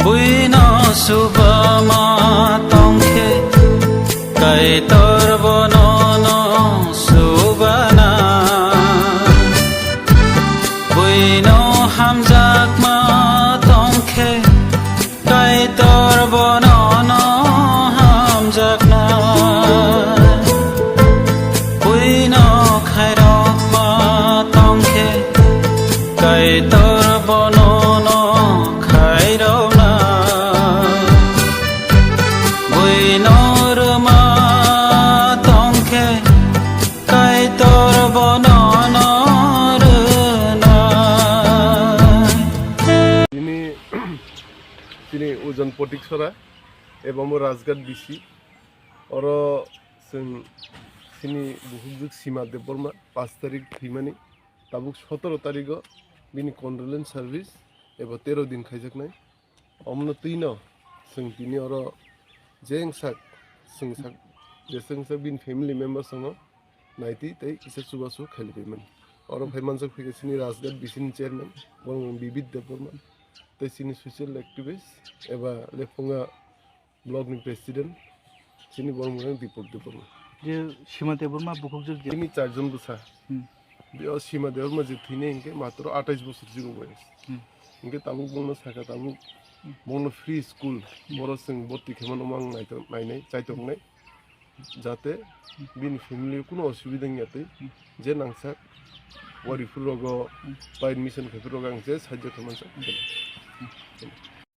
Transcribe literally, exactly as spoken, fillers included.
Buino subama tongkhe, Kaitor bono no subana. Buino hamjakma tongkhe, Kaitor bono no hamjakna. Buino khairokma tongkhe, Kaitor bono no khairokna. Buino rwma tongkhe, Kaitor bono no rwna. Ini, chini Ujon Potiksora, eba mo Rajghat B C. Oro chwng chini bukhukjwk Sima Debbarma, paanch tarik thwimani, tabuk sotoro tarigo bini condolence service eba tero din khaijaknai. Omono twino chwng tini oro je wngsak, chwngsak, je chwngsak bini family members rokno naitwi tei kisa chubachu khailaibaimani. Oro phai manjak phaikha chini Rajghat B C ni chairman, borok Bibit Debbarma, tei chini social activist eba Lephunga block ni president, chini borok mwnang Deepak Debbarma. Je Sima Debbarma bukhukjwk je. Chini charjon bwsa. Hmm. Biyao Sima Debbarma je thwinai hinkhe matro atais bosor jigo boyes. Hmm. Hinkhe tabuk bongno sakha tabuk bongno free school, hmm, boro chwng borti khaimano mang naito-, nainai, chaitongnai. Jate bini family kuno osubida wngya twi, hmm, je nangsak wariphur rogo, hmm, pai admission khaiphur rogo ang je sajjo khaimano. Hmm.